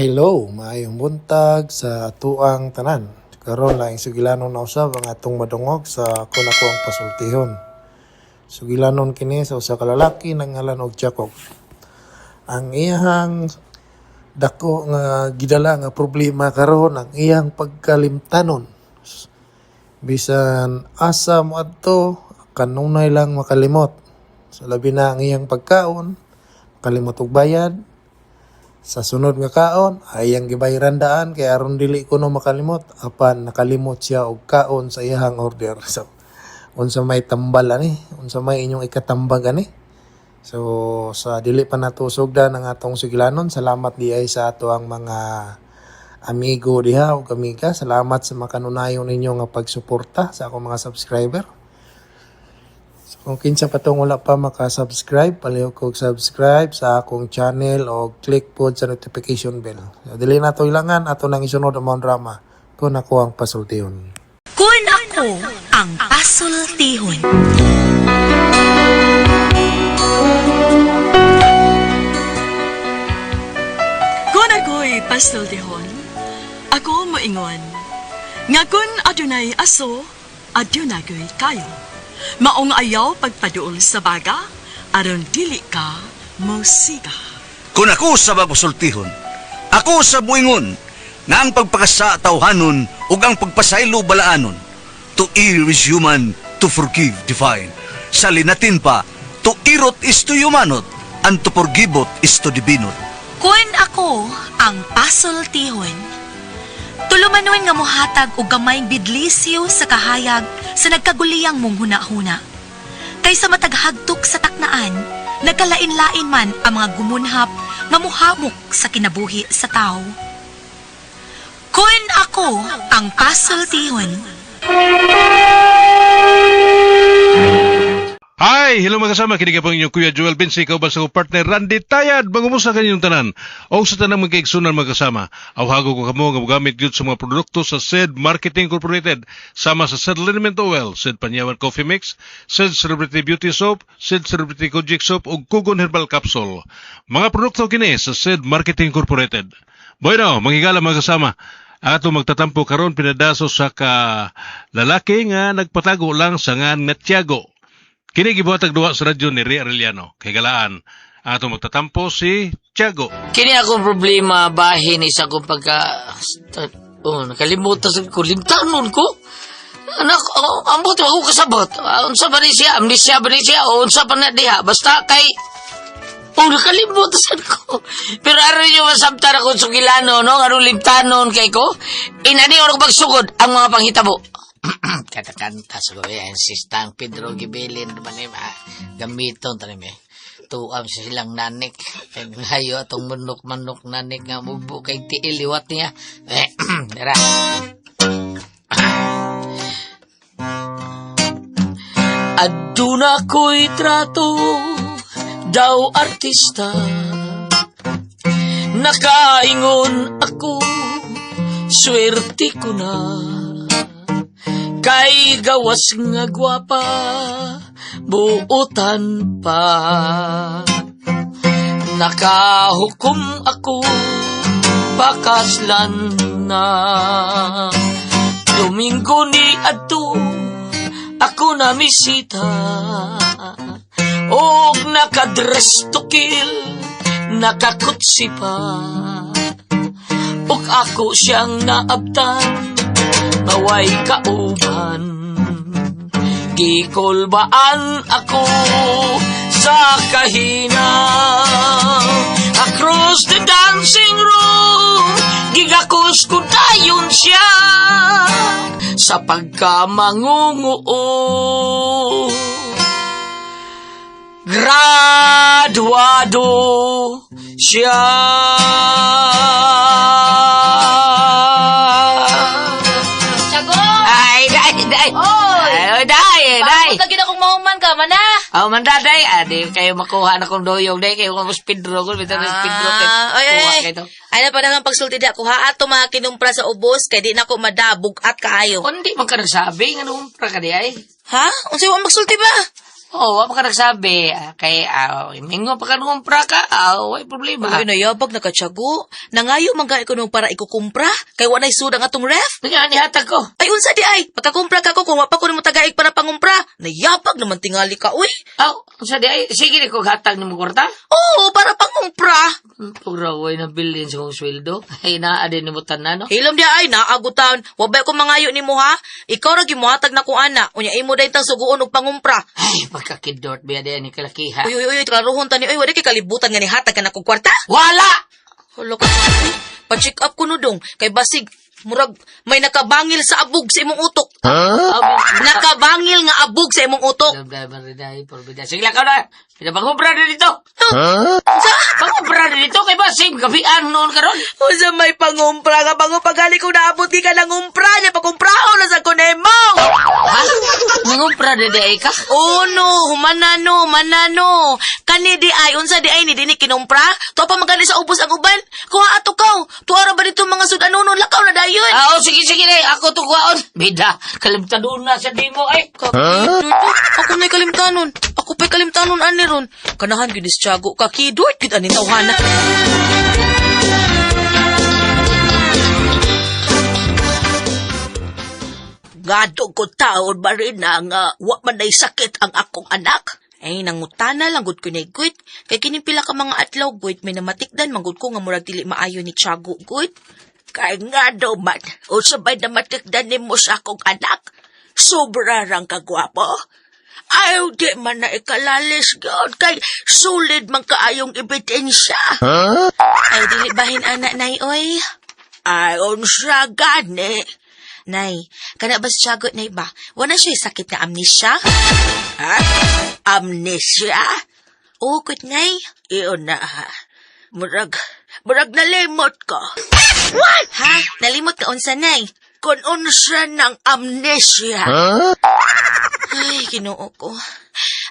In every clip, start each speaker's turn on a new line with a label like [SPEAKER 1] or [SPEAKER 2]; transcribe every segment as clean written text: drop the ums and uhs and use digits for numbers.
[SPEAKER 1] Hello, maayong buntag sa atuang tanan. Karon laing sugilanon na usab ang atong madungog sa Kun Ako Ang Pasultihon. Sugilanon kini sa usa ka lalaki nang ngalan og Jacob. Ang iyang dako nga gidala nga problema karon ang iyang pagkalimtanon. Bisan asa mo adto, kanunay lang makalimot. Sa labi na ang iyang pagkaon, kalimot og bayad. Sa sunod nga kaon, ay iyang gibayran daan kay aron dili kuno makalimot, apan nakalimot siya og kaon sa iyang order. So, unsa may tambal ani, unsa may inyong ikatambag ani. So, sa dili pa nato sugdan ang atong sugilanon, salamat di ay sa ato ang mga amigo diha ug amiga. Salamat sa makanunayon ninyo nga pagsuporta sa akong mga subscriber. So, kung kinsa pa tong wala pa maka-subscribe, palihog kog subscribe sa akong channel o click pod sa notification bell. So, dili na to ilangan, ato nang isunod ang mga drama Kun Ako Ang Pasultihon.
[SPEAKER 2] Kun Ako Ang Pasultihon.
[SPEAKER 3] Kun ako'y pasultihon, ako moingon nga kun adunay aso, adunay ko'y kayo. Maong ayaw pagpaduol sa baga, aron dili ka musika.
[SPEAKER 4] Kung ako sa mapasultihon, ako sa buingon, nga ang pagpakasa tawhanon ug ang pagpasaylo balaanon. To err is human, to forgive divine. Sa linatin pa, to irot is to humanot, and to forgiveot is to divinot.
[SPEAKER 2] Kun Ako Ang Pasultihon. Tulumanon nga mohatag og gamayng bidlisyo sa kahayag sa nagkaguliyang mong hunahuna. Kaysa mataghagtok sa taknaan, nagkalain-lain man ang mga gumunhap nga muhamok sa kinabuhi sa tao. Kun Ako Ang Pasultihon.
[SPEAKER 5] Hi! Hello mga kasama, kini ka po inyong Kuya Joel Vinci, kauban sa akong partner Randy Tayad. Mangumusta kaninyong tanan? O sa tanang mga kaigsunan mga kasama, awhago ko kamo nga mogamit gyud sa mga produkto sa SED Marketing Incorporated, sama sa SED Liniment Oil, SED Panyawan Coffee Mix, SED Celebrity Beauty Soap, SED Celebrity Kojic Soap ug Kugon Herbal Capsule. Mga produkto kini sa SED Marketing Incorporated. Bueno, manghigala mga kasama. Ang atong magtatampo karon pinadaso sa ka lalaki nga nagpatago lang sa ngan nga Tiago. Kini gibuhatag duha sa radyo ni Ray Arellano. Kay galaan, ang atong magtatampo si Tiago.
[SPEAKER 6] Kini akong problema bahin isa akong pagka, oh, nakalimutan sa ko limtanon ko. Anak, oh, ambot ako kasabot. Ah, unsa ba ni siya? Amnesia ba ni siya? O unsa pa na diha? Basta kay, oh, nakalimutan sad ko. Pero aron niyo masabtan ako sugilano, no? Aron limtanon kay ko. Inani oro pagsugod ang mga panghitabo. Katakanta sa ko yan, si Stang Pedro Gibilin man ni gamiton tanim eh. Tuam sa silang nanik. Kay hayo atong manok-manok nanik nga mubo kay tiil liwat niya. Eh, dara. Aduna ko'y trato daw artista. Nakaingon ako, swerte ko na. Kay gawas nga gwapa, buotan pa. Nakahukom ako, pakaslan na. Domingo ni adto, ako na misita. Og nakadress to kill, nakakutsi pa. Og ako siyang naabtan, maway kauban. Gikulbaan ako sa kahina. Across the dancing room, gigakos ko dayon siya sa pagkamangunguo. Graduado siya.
[SPEAKER 7] Tiago!
[SPEAKER 6] Ay, day, day.
[SPEAKER 7] Oy!
[SPEAKER 6] Ay, day, day.
[SPEAKER 7] Bakit lagi na kung mahuman ka, mana?
[SPEAKER 6] Oh, man day. Ah, di kayo makuha na kong doyong day. Kayo kung Pedro ko. Bitaw na Pedro. Kay,
[SPEAKER 7] Ah, ay, ay,
[SPEAKER 6] kuha
[SPEAKER 7] ay.
[SPEAKER 6] kayo to.
[SPEAKER 7] Ay na pa ang pagsulti di ako. Ha, ato mga kinumpra sa ubos, kay di na ko madabog at kaayo.
[SPEAKER 6] Kundi man ka nagsabi. Nga nung ka di ay.
[SPEAKER 7] Ha? Unsa mo magsulti ba?
[SPEAKER 6] Oh, wa pa ka nagsabi. Ah, kay, mingo pa ka ngumpra ka. Way problema.
[SPEAKER 7] Ay, nayabag nakatsago. Nangayo man gani ko nung para ikukumpra. Kay wa na'y sud ang atong ref.
[SPEAKER 6] Nga, nihatag ko.
[SPEAKER 7] Ay, unsa di ay? Pagkakumpra ka ko, kung wa pa ko nimo tagaig para pangumpra. Nayabag naman tingali ka, uy.
[SPEAKER 6] Aw, unsa di ay? Sige, ko hatag ni mo kwarta.
[SPEAKER 7] Oo, para pangumpra.
[SPEAKER 6] Pugraway na bilin sa kong sweldo. Ay, naa din ni mo tanan, no?
[SPEAKER 7] Hilom di ay, naagutan. Wa ba ko mangayo nimo ha? Ikaw ra gimuhatag na ko ana. Unya imo daytang tang suguon og pangumpra.
[SPEAKER 6] Ay, pagkakidort, biya di ni kalakiha.
[SPEAKER 7] Uy, uy, uy, klarohon tani. Uy, wala kay kalibutan nga nihatag ka na kog kwarta.
[SPEAKER 6] Wala!
[SPEAKER 7] Hala ka. Uy, pa-check up ko no dong. Kay basig, murag may nakabangil sa abog sa imong utok. Nakabangil nga abog sa imong utok.
[SPEAKER 6] Sige lang ka na. Pinapangumpra na dito.
[SPEAKER 7] Sa?
[SPEAKER 6] Pangumpra na dito. Kay ba, same gabian noon karon.
[SPEAKER 7] Unsa may pangumpra nga bango pagali kong naabot di ka nangumpra niya pagkumprahon na sa kunemo.
[SPEAKER 6] Ha? Nangumpra na di ay ka?
[SPEAKER 7] Oh no, humanano, manano. Kani di ay unsa di ay ni dinhi kinumpra? Tuwa pa magani sa ubos ang uban. Kuha ato kaw. Tuwa ra ba dito mga sud-anunon lakaw na dayon.
[SPEAKER 6] Ah, oh, sige, sige na. Ako to kuhaon. Bida, kalimtan na sa dimo ay.
[SPEAKER 7] Kakidort. Ako na'y kalimtanon. Ako pa'y kalimtanon ani ron. Kanahan gyud is Tiago. Kakidort gyud ani tawhana.
[SPEAKER 8] Ngadto ko taon ba rin na nga wa man ay sakit ang akong anak?
[SPEAKER 7] Ay, nangutana lang gud ko ni Gut. Kay kining pila ka mga adlaw gud, may namatikdan man gud ko nga murag dili maayo ni Tiago gud.
[SPEAKER 8] Kay nga daw man, usabay na matikdan nimo sa akong anak. Sobra rang kagwapo. Ayaw di man na ikalalis gyud kay sulid man kaayong ebidensya.
[SPEAKER 7] Ay, dili bahin ana nay oy.
[SPEAKER 8] Ay, unsa gani.
[SPEAKER 7] Nay, kana ba si Tiago nay ba? Wala siya sakit nga amnesia?
[SPEAKER 8] Ha? Amnesia?
[SPEAKER 7] Oo, gud nay.
[SPEAKER 8] Iyon na ha. Murag, murag nalimot ko.
[SPEAKER 7] What? Ha? Nalimot ka unsa nay?
[SPEAKER 8] Kung unsa ng amnesia.
[SPEAKER 7] Ay, Ginoo ko.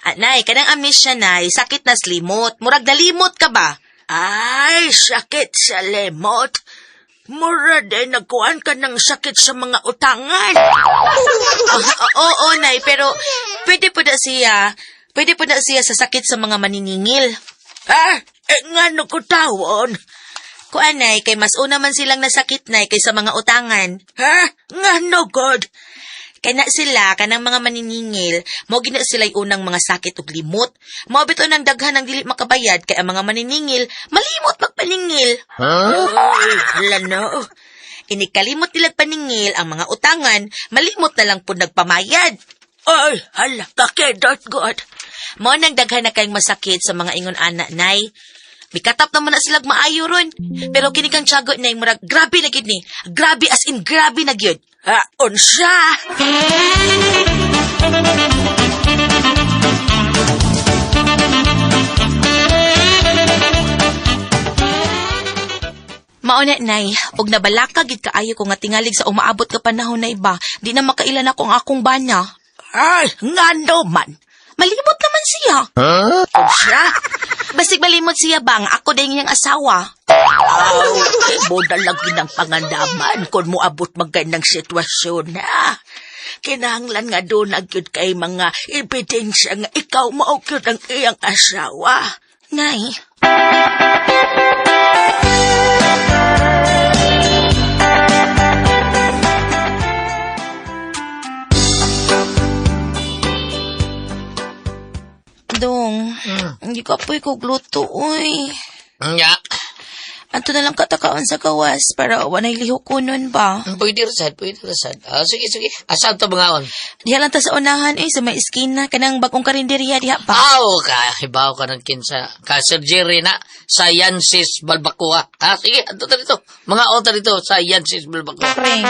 [SPEAKER 7] Anay, kanang amnesia nay, sakit na slimot. Murag nalimot ka ba?
[SPEAKER 8] Ay, sakit sa lemot. Mura din nagkuhan ka ng sakit sa mga utangan.
[SPEAKER 7] Ah, oo, nay, pero pwede po na siya. Pwede po na siya sa sakit sa mga maniningil.
[SPEAKER 8] Ha? Eh, nga ko tawon?
[SPEAKER 7] Kuan, nay, kay mas una man silang nasakit, nay, kaysa mga utangan.
[SPEAKER 8] Ha? Nga no, God?
[SPEAKER 7] Kay na sila, kanang mga maniningil, mao gina sila'y unang mga sakit og limot. Mao bitaw nang daghan ang dili makabayad kay ang mga maniningil, malimot magpaningil.
[SPEAKER 8] Ay, hala no.
[SPEAKER 7] Inikalimot nilag paningil ang mga utangan, malimot na lang po nagpamayad.
[SPEAKER 8] Ay, hala, kakidot, God.
[SPEAKER 7] Mao nang daghan na kayong masakit sa mga ingon ana, nay. Mikatap naman na silag maayo ron. Pero kini kang tiyago nay murag grabe na gyud ni. Grabe as in grabe na gyud.
[SPEAKER 8] Ha, unsa?
[SPEAKER 7] Mao na nay, og nabalaka gid kaayo ko nga tingalig sa umaabot ka panahon na iba, di na makailan ako ang akong bana.
[SPEAKER 8] Ay, nga no man.
[SPEAKER 7] Malimot naman siya.
[SPEAKER 8] Unsa?
[SPEAKER 7] Basig malimot siya bang ako din niyang asawa.
[SPEAKER 8] Aw, mo na lagi ng pangandaman kung moabot man kay ng sitwasyon na. Kinahanglan nga doon na gyud kay mga ebidensya nga ikaw mao gyud ang iyang asawa.
[SPEAKER 7] Nay. Dong, hindi ka po ikugluto, uy.
[SPEAKER 6] Nya,
[SPEAKER 7] Anto na lang katakaon sa gawas para wanay lihok ko nun ba?
[SPEAKER 6] pwede rasad, pwede rasad. Ah, sige, sige. Asa to bangaon?
[SPEAKER 7] Diha lang ta sa unahan, eh, sa may iskina, kanang bagong karinderya diha pa.
[SPEAKER 6] Aw, ka, hibaw ka ng kinsa. Ka surgery na sa Yansis Balbacoa. Ah, sige, ato ta dito. Mga ota dito sa Yansis Balbacoa.
[SPEAKER 7] Preng.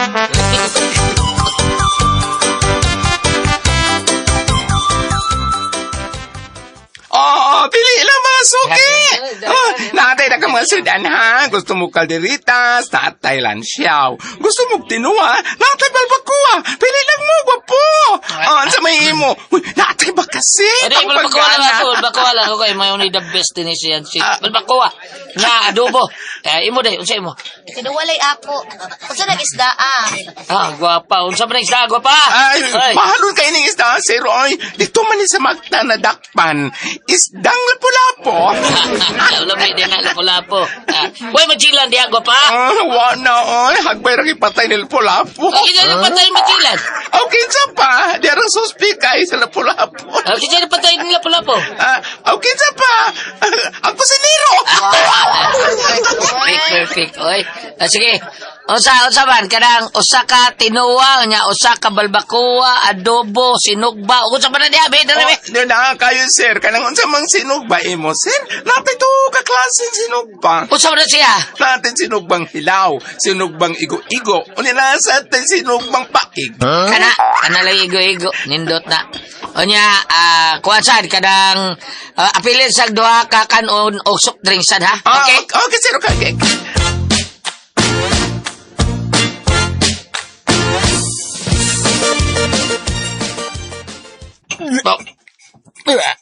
[SPEAKER 9] Oo, pili lang mga mga suki. Oh, natay na ka mga sudan, ha? Gusto mo kalderitas, natay lansyaw. Gusto mo tinuwa, natay balbakuha. Pili lang mo, gwapo. Oh, sa may imo. Uy, natay ba kasi?
[SPEAKER 6] Ano yung balbakuha lang ako, balbakuha lang ako kay may only the best din siya. Si balbakuha nga adobo. Eh, imo day, unsa imo?
[SPEAKER 7] Tinuwalay ako. Unsa nang isda ah?
[SPEAKER 6] Ah, gwapa. Unsa man ang isda, gwapa?
[SPEAKER 9] Ay, mahalon kayo ng isda, sir. Oy, dito man ni sa magta na dakpan. Isdang lapu-lapo.
[SPEAKER 6] Lami din nga lapu-lapo. Ah, Uy, majilan diha, gwapa.
[SPEAKER 9] Ah, wa na, oy. Hagbay ra patay ni lapu-lapu.
[SPEAKER 6] Ay, kinsa na patay majilan?
[SPEAKER 9] Okay, kinsa pa. Di arang suspik ay sa lapu-lapu.
[SPEAKER 6] Ah, kinsa na patay ni lapu-lapo?
[SPEAKER 9] Ah, okay, kinsa pa. Ang kusinero.
[SPEAKER 6] Perfect, perfect. Oy. Ah, sige. Unsa unsa man kanang usa ka tinuwa nya usa ka balbakuwa, adobo, sinugba. Unsa man na diha be, dali be.
[SPEAKER 9] Oh, di na kayo, sir. Kanang unsa mang sinugba imo, sir? Natin to ka klaseng sinugba.
[SPEAKER 6] Unsa man na siya?
[SPEAKER 9] Natin sinugbang hilaw, sinugbang igo-igo, unya na sa atin sinugbang paig.
[SPEAKER 6] Kana kana lang igo-igo nindot na. Unya ah kuan sad kanang apilin sa duha ka kanon og soft drink sad ha.
[SPEAKER 9] Ah,
[SPEAKER 6] Okay.
[SPEAKER 9] okay, sir. Okay, okay.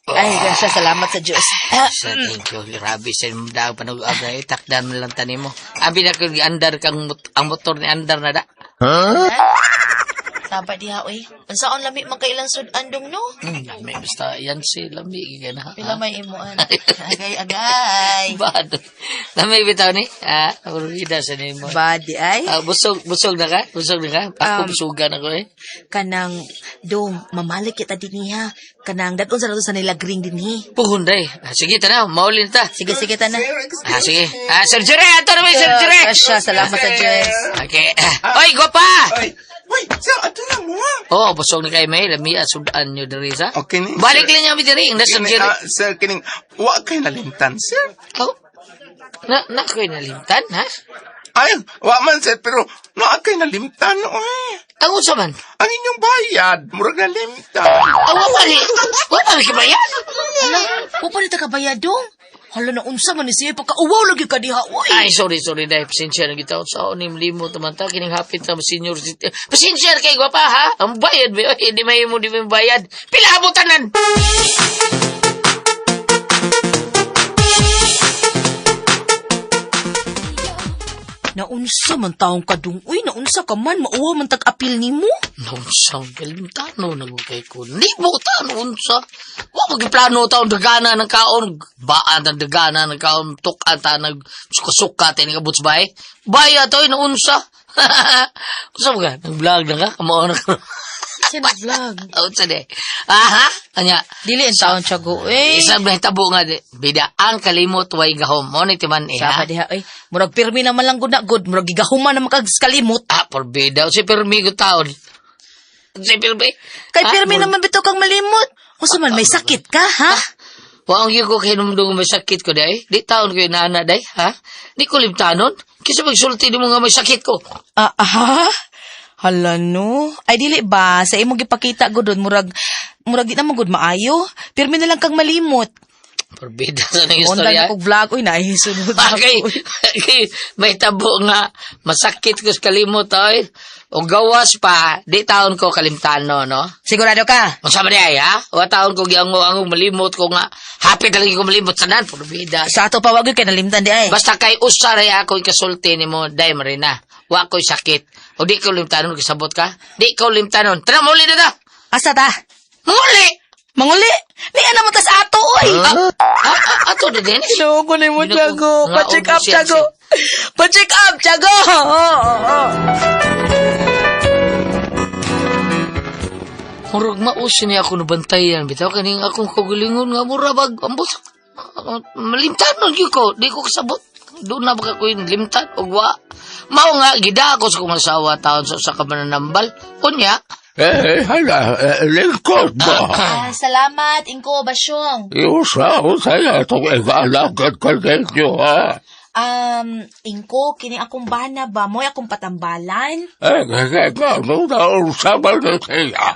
[SPEAKER 7] Ay, grasya, salamat sa Diyos. Ah,
[SPEAKER 6] Sa thank you. Grabe sa imong daw panug-abra takdan man lang tani mo. Abi na kung andar kang ang motor ni andar na da.
[SPEAKER 7] Saba diha, oy. Unsaon lami man kailan sud-an dong no?
[SPEAKER 6] Lami basta yan si lami kay na.
[SPEAKER 7] Pila may imuan. Agay, agay.
[SPEAKER 6] Bad. Lami bitaw ni. Ah, Florida sa nimo.
[SPEAKER 7] Badi ay.
[SPEAKER 6] Ah, busog busog na ka? Busog na ka? Ako busugan ako eh.
[SPEAKER 7] Kanang dong mamalik kita dinhi ha. Kanang dadon sa sa nila green dinhi.
[SPEAKER 6] Puhon day. Ah, sige tanaw, maulin ta.
[SPEAKER 7] Sige sige tana.
[SPEAKER 6] Ah, sige. Ah, Sir Jure, ato na may Sir Jure.
[SPEAKER 7] Grasya, salamat sa Diyos.
[SPEAKER 6] Okay. Oy, gwapa!
[SPEAKER 9] Ay, uy, sir, ato na mo. ah.
[SPEAKER 6] Oh, busog na kay may lami sudan nyo diri sa.
[SPEAKER 9] Okay ni.
[SPEAKER 6] Balik
[SPEAKER 9] sir.
[SPEAKER 6] lang niya mi diri, ang Sir
[SPEAKER 9] Kini,
[SPEAKER 6] Jure.
[SPEAKER 9] ah, sir, kining, wa kay nalimtan, sir.
[SPEAKER 6] Oh. Na na ko'y nalimtan, ha?
[SPEAKER 9] Ay, wa man, sir, pero naa kay nalimtan, oy.
[SPEAKER 6] Ang unsa man?
[SPEAKER 9] Ang inyong bayad, murag nalimtan.
[SPEAKER 6] Ang wa ni. Wa pa kibayan.
[SPEAKER 7] Hala, wa pa nita kabayad dong. Hala na unsa man ni siya pagkauwaw lagi ka diha oy.
[SPEAKER 6] Ay, sorry, sorry, dahil pasensya na kita. Sa onim limo taman ta, kining hapit sa senior city. Pasensya na kay gwapa, ha? Ang bayad, ba? Oy, di may mo, di may bayad. Pila mo tanan!
[SPEAKER 7] Naunsa man taong kadung uy, naunsa ka man mauwaw man tag-apil nimo.
[SPEAKER 6] Naunsa, kalimtano na ko kay ko. Libo ta, naunsa. Wa magiplano taon dagana ng kaon. Baan ang dagana ng kaon. Tukan ta, nag suka-suka tayo ng kabuts bay. Baya to, naunsa. Unsa ba ka? Nag-vlog na ka? Kamao na ka.
[SPEAKER 7] Siya nag-vlog.
[SPEAKER 6] Unsa di? Aha? Anya?
[SPEAKER 7] Dili ang taong tiyago eh.
[SPEAKER 6] Isa ba tabo nga di. Bida ang kalimot way gahom. Mo ni timan eh ha.
[SPEAKER 7] Saba diha oy. Murag pirmi naman lang gud na good, murag gigahuman na makagskalimot.
[SPEAKER 6] Ah, porbida. Si pirmi ko taon. Si pirmi.
[SPEAKER 7] Kay
[SPEAKER 6] Ah,
[SPEAKER 7] pirmi naman bitaw kang malimot. Unsa man may sakit ka ha?
[SPEAKER 6] Wa ang ko hinumdum may sakit ko day. Di taon ko inaana day, ha? Di ko limtanon. Kisa magsulti di mo nga may sakit ko.
[SPEAKER 7] Ah, aha. Hala no. Ay dili ba sa imong gipakita gud doon murag murag di na mo gud maayo. Pirmi na lang kang malimot.
[SPEAKER 6] Porbida sa nang
[SPEAKER 7] Onda
[SPEAKER 6] istorya.
[SPEAKER 7] na kog vlog oy nahisunod na
[SPEAKER 6] Bagay,
[SPEAKER 7] ako.
[SPEAKER 6] may tabo nga masakit ko sa kalimot ay. O gawas pa, di taon ko kalimtano, no?
[SPEAKER 7] Sigurado ka?
[SPEAKER 6] Unsa man di ay, ha? Wa taon ko giango-ango malimot ko nga. Happy talaga ko malimot sanan, porbida.
[SPEAKER 7] Sa ato pa wag gyud kay nalimtan di ay.
[SPEAKER 6] Basta kay usaray ako ikasulti nimo, day Marina. Wa ko'y sakit. O di ko limtanon, kasabot ka? Di ko limtanon. Tara, muli na ta!
[SPEAKER 7] Asa ta?
[SPEAKER 6] Muli!
[SPEAKER 7] Manguli. Ni ana mo tas ato oy.
[SPEAKER 6] Ah, ah, ato na din.
[SPEAKER 7] Ginoo ko nimo
[SPEAKER 6] Ginoo,
[SPEAKER 7] Tiago.
[SPEAKER 6] nga,
[SPEAKER 7] Pa-check up
[SPEAKER 6] ubos yan,
[SPEAKER 7] Tiago. Pa-check up Tiago.
[SPEAKER 6] Murag mausin niya ako nabantayan. Bitaw, kaning akong kagalingon nga mura bag, ambot. Malimtanon gyud ko. Di ko kasabot. Doon na baka ko yung limtan o wa. Mao nga, gida ako sa kumasawa taon sa usa ka mananambal. Unya,
[SPEAKER 10] Eh, hala, lingkod mo.
[SPEAKER 7] Ah, salamat Ingko Basyong.
[SPEAKER 10] Iusa, usaya itong igalagad ka ninyo, ha?
[SPEAKER 7] Ingko kini akong bana ba moy akong patambalan?
[SPEAKER 10] Eh, kaya nung nausaban na siya.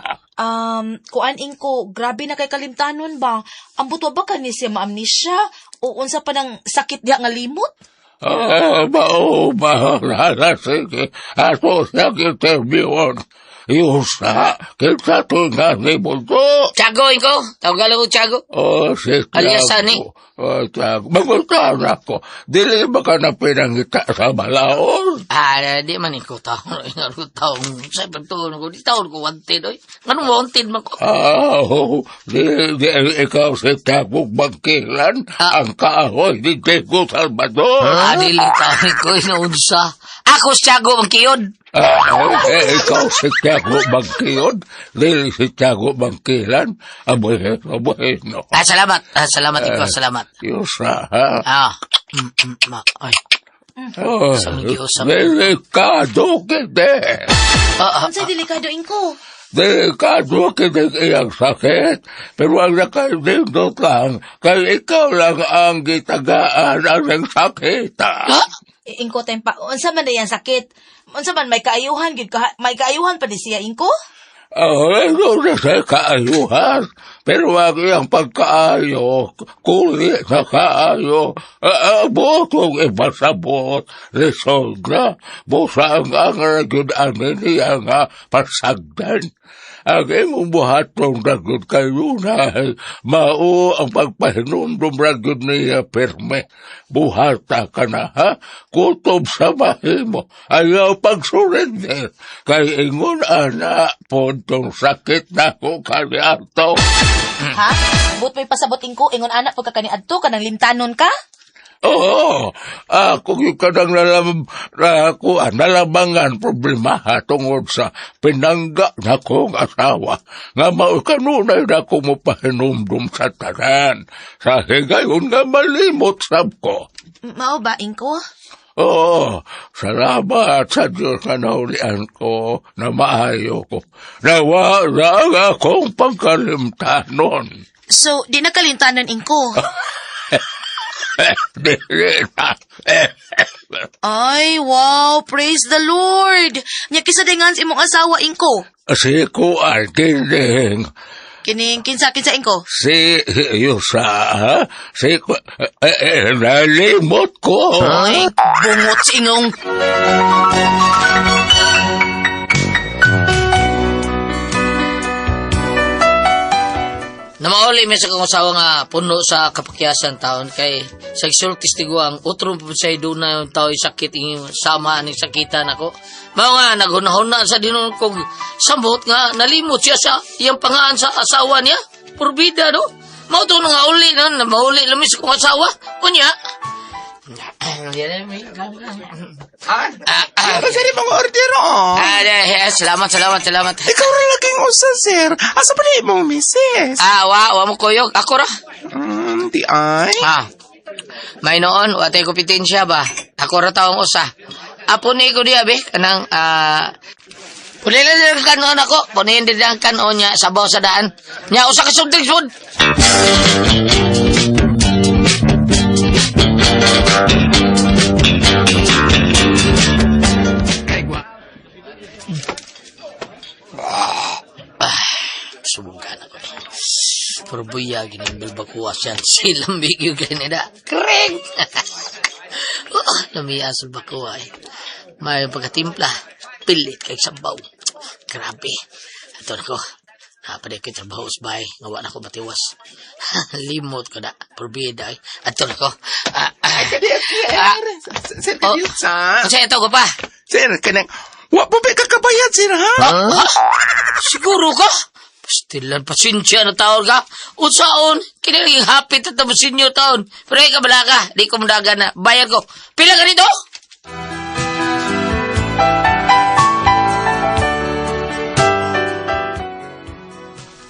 [SPEAKER 7] Kuan Ingko, grabe na kay kalimtanon ba? Ambot wa ba kani siya maamnesia? O unsa pa nang sakit diha nga limot?
[SPEAKER 10] Ah, mao ba, hala, sige. Ato siyang interviewon. Yusa, kinsa to nga ni Bunso.
[SPEAKER 6] Tiago, ikaw. Tawagan ko Tiago.
[SPEAKER 10] Oh, si Tiago.
[SPEAKER 6] Alias ani.
[SPEAKER 10] Oh, Tiago. Maguntahan ako. Dili ba ka na pinangita sa balaod?
[SPEAKER 6] Ah, di man ikaw taon. Ingat ko taon. Sa pagtuon ko, di taon ko wanted, oy. Anong wanted man ko?
[SPEAKER 10] Ah, oh, di, ikaw si Tiago Bangkilan, ang kahoy ni Diego Salvador.
[SPEAKER 6] Ah, dili taon ko, inaunsa. Ako si Tiago Mangkiyod.
[SPEAKER 10] Ah, eh, ikaw si Tiago Bangkiyon, dili si Tiago Bangkilan, aboy, aboy, no.
[SPEAKER 6] Ah, salamat. Ah, salamat ikaw, salamat.
[SPEAKER 10] Yusa, ha?
[SPEAKER 6] Ah, ay.
[SPEAKER 10] Oh,
[SPEAKER 6] Sa mga giusap.
[SPEAKER 10] delikado kini.
[SPEAKER 6] Ah, ah,
[SPEAKER 7] Unsay delikado ingko?
[SPEAKER 10] Delikado kini iyang sakit. Pero ang nakaindindot lang, kay ikaw lang ang gitagaan ang sakit.
[SPEAKER 6] ah?
[SPEAKER 7] Ingko tempa, unsa man na sakit? Unsa man may kaayuhan gyud ka, may kaayuhan pa di siya ingko?
[SPEAKER 10] Oh, ito na sa kaayuhan. Pero ang iyang pagkaayo, kuli sa kaayo, botong ipasabot, lisod na, busa ang angaragod ang niya nga pasagdan. Ang imong buhaton ragod kayo na mao ang pagpahinumdum ragod niya pirme. Buhata ka na ha, kutob sa mahimo, ayaw pagsurrender. Kay ingon ana, pontong sakit na ko kaniadto.
[SPEAKER 7] Ha? But may pasabot ingko ingon anak pagka kaniadto kanang limtanon ka?
[SPEAKER 10] Oo, ako yung kanang nalabangan problema tungod sa pinangga na kong asawa. Nga mao kanunay na ko mo pahinumdum sa tanan. Sa higayon nga malimot sab ko.
[SPEAKER 7] Mao ba ingko?
[SPEAKER 10] Oo, salamat sa Diyos na naulian ko na maayo ko. Nawala ang akong pagkalimtanon.
[SPEAKER 7] So, di na kalimtanon ingko.
[SPEAKER 10] Dili na.
[SPEAKER 7] Ay, wow, praise the Lord. Nya kisa dingan sa imong asawa ingko.
[SPEAKER 10] Si Kuan Kining,
[SPEAKER 7] Kining kinsa kinsa ingko?
[SPEAKER 10] si Yusa, ha? Si nalimot ko.
[SPEAKER 6] Ay, bungot si ingong. Namauli mi sa kong asawa nga puno sa kapakyasan taon kay sa isultis tiguang utro po sa na yung tao sakit ing sama aning sakitan ako. Mao nga naghunahuna sa dinon kog sambot nga nalimot siya sa iyang pangaan sa asawa niya. Purbida no. Mao to nga uli no, mauli lami sa kong asawa. Unya.
[SPEAKER 9] Ah, sir, sir, mga order, oh.
[SPEAKER 6] Ah, eh, salamat, salamat, salamat.
[SPEAKER 9] Ikaw ra laging usa, sir. Asa pa na imong misis?
[SPEAKER 6] Ah, wa mo kuyog. Ako ra.
[SPEAKER 9] Di ay.
[SPEAKER 6] Ah. May noon, wa tay kompetensya ba? Ako ra taong usa. Apo ni ko diya be kanang puli lang din ang kanon ako. Punihin din ang kanon niya sabaw sa daan. Nya usa ka soft drinks food. Subukan ako. Pero buya, ginimbil bakuha siya. Silang bigyo ganina. Kring! Oh, lumiya sa bakuha eh. May pagkatimpla. Pilit kay sabaw. Grabe. Ato na ko. Napaday ko yung trabaho sa bahay. Ngawa na ko batiwas. Limot ko na. Purbida eh. Ato na ko. Ah, ah. Ah.
[SPEAKER 9] Sir,
[SPEAKER 6] Oh.
[SPEAKER 9] sa.
[SPEAKER 6] Kasi ito ko pa.
[SPEAKER 9] Sir, kanang, wa pa ba kakabayad, sir, ha?
[SPEAKER 6] Ha? Siguro ka? Pastilan, pasensya na taon ka. Unsaon, kiniling hapit at tabusin niyo taon. Pero ka bala ka, di ko mudagan na. Bayar ko. Pila ka nito?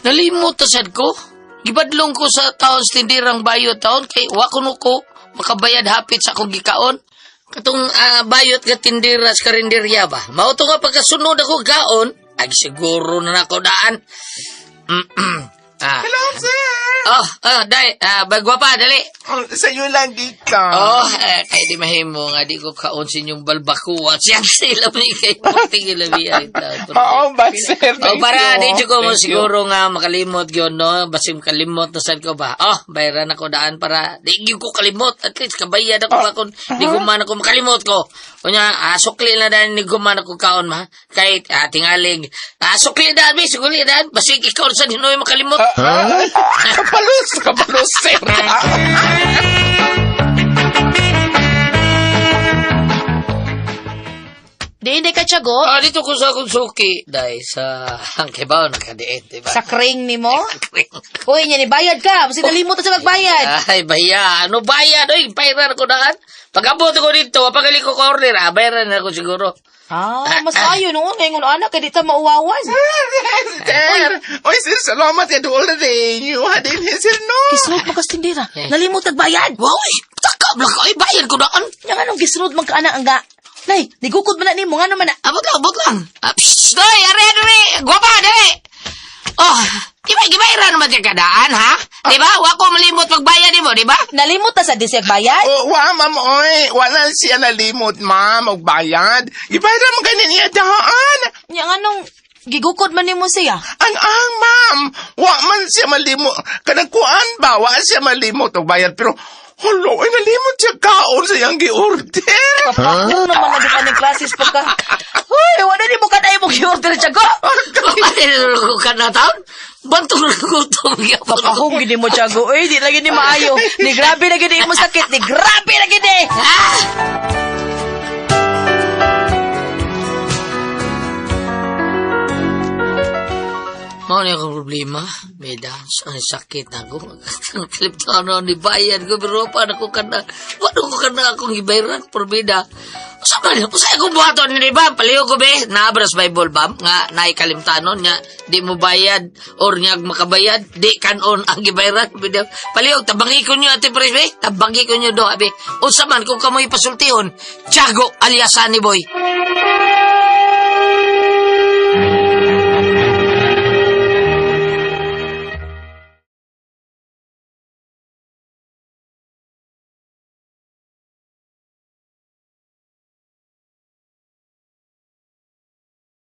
[SPEAKER 6] Nalimot ta sad ko. Gibadlong ko sa taon sa tindirang bayo taon kay wa kuno ko makabayad hapit sa akong gikaon. Katong bayot nga tindira sa karinderya ba? Mao to nga pagkasunod ako kaon, ag siguro na nako daan.
[SPEAKER 9] Hello, sir.
[SPEAKER 6] Oh, oh, dai, bagwa pa, dali.
[SPEAKER 9] Oh, sa'yo lang, ka.
[SPEAKER 6] Oh, kay di mahimo nga di ko kaon sa inyong balbakuwa. Siyang sila may kay puting ilabi ay tao.
[SPEAKER 9] Oo ba, sir?
[SPEAKER 6] Oh,
[SPEAKER 9] Thank
[SPEAKER 6] para
[SPEAKER 9] you.
[SPEAKER 6] di ko mo
[SPEAKER 9] Thank you.
[SPEAKER 6] siguro nga makalimot gyud no, basim kalimot na sad ko ba. Oh, bayaran ako daan para di gyud ko kalimot. At least kabayad ako ba kung di ko man ako makalimot ko. Unya, sukli na daan ni ko man ako kaon ma. Kahit tingaling, sukli daan mi, sukli daan. Basig ikaw sa hinoy makalimot.
[SPEAKER 9] Kapalos, kapalos, sir.
[SPEAKER 7] Di hindi ka tiyago.
[SPEAKER 6] Dito ko sa akong suki dahil sa ang kibaw nakadiit, di ba?
[SPEAKER 7] Sa kring ni mo? Uy, niya ni bayad ka. Basta nalimot na sa magbayad.
[SPEAKER 6] Ay, baya. Ano bayad? Oy, bayaran ko daan. Pag-abot ko dito, pagaling ko ka-order, bayaran na ako siguro.
[SPEAKER 7] Mas ayo no ngayon anak kay di ta mauwawan.
[SPEAKER 9] Sir! Oy, sir, salamat ya dool na din. You hadin, sir, no?
[SPEAKER 7] Gisunod mo kastindira. Nalimot nagbayad.
[SPEAKER 6] Wow, uy, taka, blak, ay, bayad ko daan.
[SPEAKER 7] Nya nganong gisunod man ka ana ang ga. Nay, nigukod man na nimo ngano man na.
[SPEAKER 6] Abot lang, abot lang. Psst, doy, are, are, guwapa, dali. Oh, di ba, gibayaran naman siya kadaan, ha? Di ba? Wa ko malimot magbayad nimo, di ba?
[SPEAKER 7] Nalimot ta sa disek bayad.
[SPEAKER 9] Oh, wa, ma'am, oy. Wala siya nalimot, ma'am, og bayad. Ibayad mo ganin niya daan.
[SPEAKER 7] Nya nganong gigukod man nimo siya.
[SPEAKER 9] Ang, ma'am. Wa man siya malimot. Kanang kuan ba, wa siya malimot og bayad. Pero, halo, ay nalimot siya kaon sa iyang gi-order.
[SPEAKER 7] Kapakong naman na di pa ning klasis pagka. Uy, wala nimo ka na imong gi-order tiyago.
[SPEAKER 6] Paano ko ka na taon? Bantog na gutom.
[SPEAKER 7] Kapahong gini mo tiyago. Uy, di lagi ni maayo. Ni grabe na gini mo sakit. Ni grabe na gini.
[SPEAKER 6] Ah! Mao ni akong problema. Meda, ang sakit na ako. Kaliptano ni bayan ko, pero paano ko kana, paano ko kana akong gibayaran, porbida. Sa man, kung sa akong buhaton ni ba, paliw ko be, naabras Bible ba, nga naikalimtanon nga, di mo bayad, or nga makabayad, di kanon ang gibayaran. Bida. Paliw, tabangi ko nyo, ate Pres, be, tabangi ko nyo do, abi. Unsa man, kung kamoy pasultihon, Tiago alias Sunny Boy.